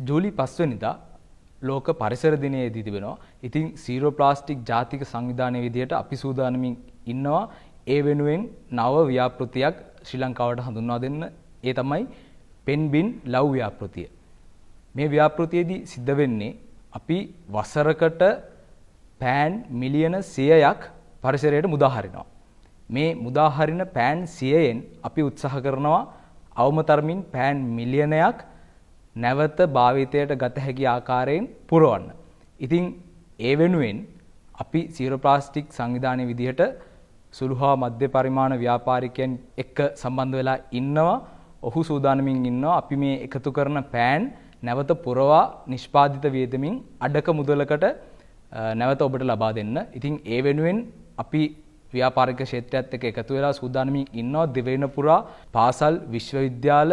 ජූලි 5 වෙනිදා ලෝක පරිසර දිනයේදී තිබෙනවා. ඉතින් සීරෝ ප්ලාස්ටික් ජාතික සංවිධානය විදිහට අපි සූදානමින් ඉන්නවා ඒ වෙනුවෙන් නව ව්‍යාපෘතියක් ශ්‍රී ලංකාවට හඳුන්වා දෙන්න. ඒ තමයි පෙන්බින් ලව් ව්‍යාපෘතිය. මේ ව්‍යාපෘතියේදී සිද්ධ වෙන්නේ අපි වසරකට පෑන් මිලියන 100ක් පරිසරයට මුදා හරිනවා. මේ මුදා හරින පෑන් 100න් අපි උත්සාහ කරනවා අවම තරමින් පෑන් මිලියනයක් නැවත භාවිතයට ගත හැකි ආකාරයෙන් පුරවන්න. ඉතින් ඒ වෙනුවෙන් අපි සීරෝ ප්ලාස්ටික් සංවිධානයේ විදිහට සුළු හා මධ්‍ය පරිමාණ ව්‍යාපාරිකයන් එක්ක සම්බන්ධ වෙලා ඉන්නවා. ඔහු සූදානමින් ඉන්නවා අපි මේ එකතු කරන පෑන් නැවත පුරවා නිෂ්පාදිත වියදමින් අඩක මුදලකට නැවත ඔබට ලබා දෙන්න. ඉතින් ඒ වෙනුවෙන් අපි ව්‍යාපාරික ක්ෂේත්‍රයත් එක්ක එකතු වෙලා සූදානමින් ඉන්නවා දිවයින පුරා පාසල් විශ්වවිද්‍යාල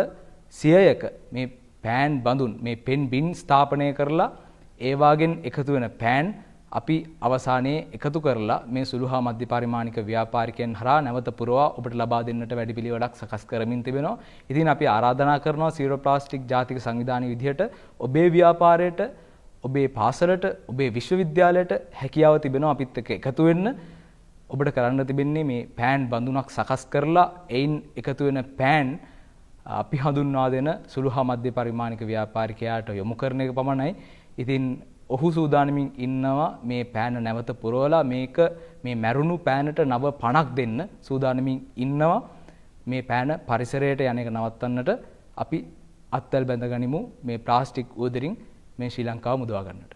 100ක මේ පෑන් බඳුන් මේ පෙන් බින් ස්ථාපනය කරලා ඒ වාගෙන් එකතු වෙන පෑන් අපි අවසානයේ එකතු කරලා මේ සුළු හා මධ්‍ය පරිමාණික ව්‍යාපාරිකයන් හරහා නැවත පුරවා ඔබට ලබා දෙන්නට වැඩපිළිවෙලක් සකස් කරමින් තිබෙනවා. ඉතින් අපි ආරාධනා කරනවා සීරෝ ප්ලාස්ටික් ජාතික සංවිධානයේ විදිහට ඔබේ ව්‍යාපාරයට, ඔබේ පාසලට, ඔබේ විශ්වවිද්‍යාලයට හැකියාව තිබෙනවා අපිත් එක්ක එකතු වෙන්න. ඔබට කරන්න තිබෙන්නේ මේ පෑන් බඳුනක් සකස් කරලා එයින් එකතු වෙන පෑන් අපි හඳුන්වා දෙන සුළු හා මධ්‍ය පරිමාණික ව්‍යාපාරිකයාට යොමු කරන එක පමණයි. ඉතින් ඔහු සූදානමින් ඉන්නවා මේ පෑන නැවත පුරවලා මේක මේ මැරුණු පෑනට නව පණක් දෙන්න සූදානමින් ඉන්නවා. මේ පෑන පරිසරයට යන එක නවත්තන්නට අපි අත්වැල් බැඳගනිමු මේ ප්ලාස්ටික් උවදුරින් මේ ශ්‍රී ලංකාව මුදවා ගන්නට.